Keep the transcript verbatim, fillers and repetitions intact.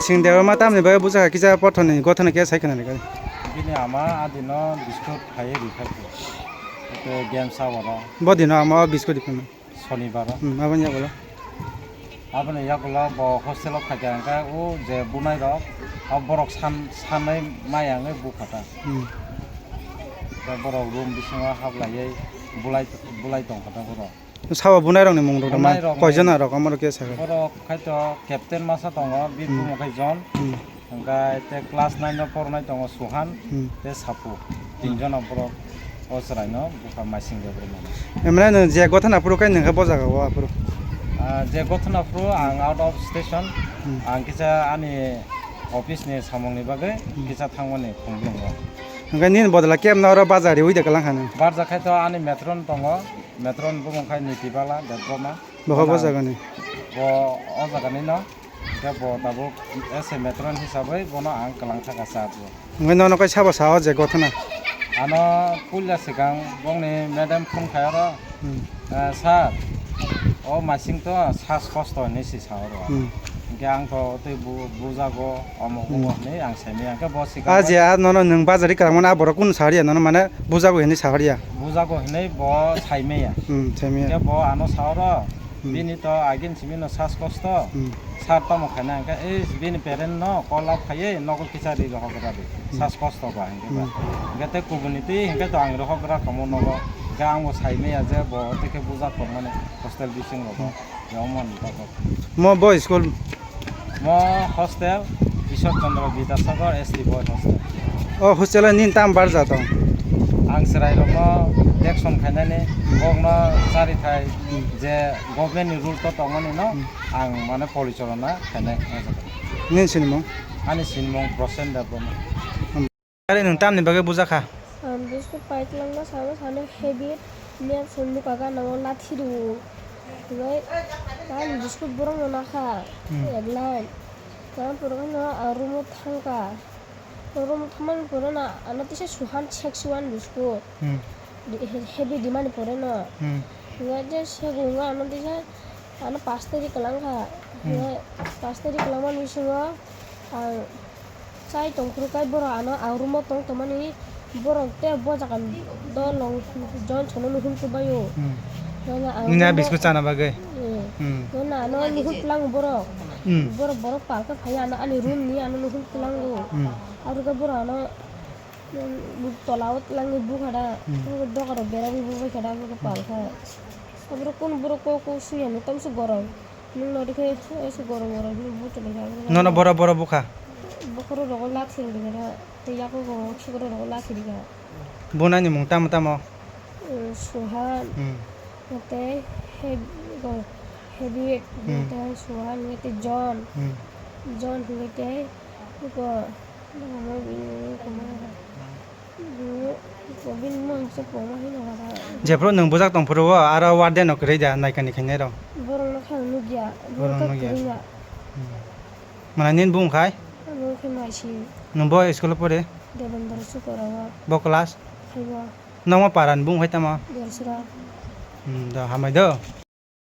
Chwng Debbarma tamni bagwi bujak kisa pothorni gothana khe sai khna rwkha. Bini ama adino biskut khaiwi rwkha khe. Ete game sa oro. Bo dino ama o biskut rwkha. Sonibar o. Hmm, aboni yagulo. Aboni yagulo bo hostel o khaikha hwnkhe o je bunai rok o borok san sanai maya wngwi bukha ta. Hmm. Tei borok room bisingo hablaiwi bulai bulai tongkha ta borok. Sabo bunai rokni mung rok ma? Bunai rokni koijon arok amoro khe sakha? Borok khai to captain masa tongo, bini hmm bumung khai John. Hmm. Hwnkhe tei class nine o pornai tongo Suhan, hmm, tei Sapu. Tinjon o borok o chwraino bukha Maising Debbarma. Emre nwng je gothana phuru khe nwng khe bo jaga o aphuru? Ah, je gothana phuru ang out of station, hmm, ang kisa ani office ni samung ni bagwi, hmm, kisa thangmani khumlungo. Hwnkhe nini bodol khe emno oro bajar riui de kwlang kha nwng? Barja khai to ani matron tongo, matron bumung khai Nitibala Debbarma. Bo khe bo jagani? Bo o jagani no. Hwnkhe bo tabuk S A matron hisabwi bono ang kwlang thaka charge o. Hwnkhe nono khe sabo sao je gothana? Ano puila swkang bongni madam phone khai oro, hmm, eh, "Sir, o Maising to sas kosto," hinwi si sa oro. Hmm. Hwnkhe ang to tei bu-, bujago, omo, hmm, omo hinwi ang saimaya. Hwnkhe bo swkang ah, bai je, ah, nono nwng bajari kwlangmani, ah, borok kunu sa horiya, nono mane bujago hinwi sa horiya? Bujago hinwi bo saimaya. Hmm, saimaya. Hwnkhe bo ano sa oro, hmm, bini to agin simi no sas kosto. Hmm. Sir tamo khaina hwnkhe, "Ei, bini parent no call up khaiwi nogo kisa ri rohok gra di. Hmm. Sas kosto ba," hwnkhe ba. Hmm. Hwnkhe tei kubuni twi hwnkhe to ang rohok gra kamo nogo. Hwnkhe ang bo saimaya je bo tei khe bujak tongmani hostel bising rogo. Hmm. Yomon bago. Mo bo school? Mo hostel Ishwar Chandra Vidyasagar S T Boy Hostel. O hostel o nini tam barja tong? Ang chwrai rokno detection khainani, bokno chari thai je government ni rule to tongmani no, hmm, ang mane polichalona khainai o jaga. Nini sinimung? Ani sinimung Prosen Debbarma. Hmm. Are nwng tamni bagwi bujakha? Ang biskut paitwlangno sano sano habit, map song bukha gana o lathi rwo. Hwnwi ang biskut borokno nakha, hmm, eglai. Tamo pore no ang room o thangkha. Room o thangmani pore no ano tisa Suhan sek suan biskut. Hmm. Di-, he-, habit dimani pore no. Hmm. Hwnwi je sek wngkha ano tisa ano pas tari kwlangkha. Hmm. Hwnwi pas tari kwlangmani bisingo ang Chai tongphuru kai borok ano ang room o tong tongmani borok tei bo jaga dolong John sono nuhun kubaio. Hmm. Nini a biskut chana bagwi? Hmm. Hmm. Nona ano nuhun tlang borok. Hmm. Borok borok palka phai ano ani room ni ano nuhun tlango. Hmm. Aro khe borok ano, um, tola o tlangi bukhada. Hmm. Doga rok berani bukhada palka. Aborok kun borok kok kok suyano tamsi gorok. Nwng nori khe ese gorok gorok hwnwi buchwlwi kha. Nono boro boro bukha? Bokhorok rogo lathi rwkha tei yakugo khikrok rogo lathi rwkha. Bo nani mung tamo tamo? Suhan, hmm, tei Heb-, go, Hebit, hmm, tei Suhan, tei John. Hmm. John hwnwi tei eko. Jephuru nwng bujak tongphuru o aro warden no kwrwi da naikani khainai rok? Borok no khe ang nukya. Borok no nukya. Hmm. Mwnai nini bung khai? Nwng bo school o pore? Devendra Chukara o. Bo class? Five o. Nokma para ni bung khai tamo? Bersra. Hmm, do hambai do.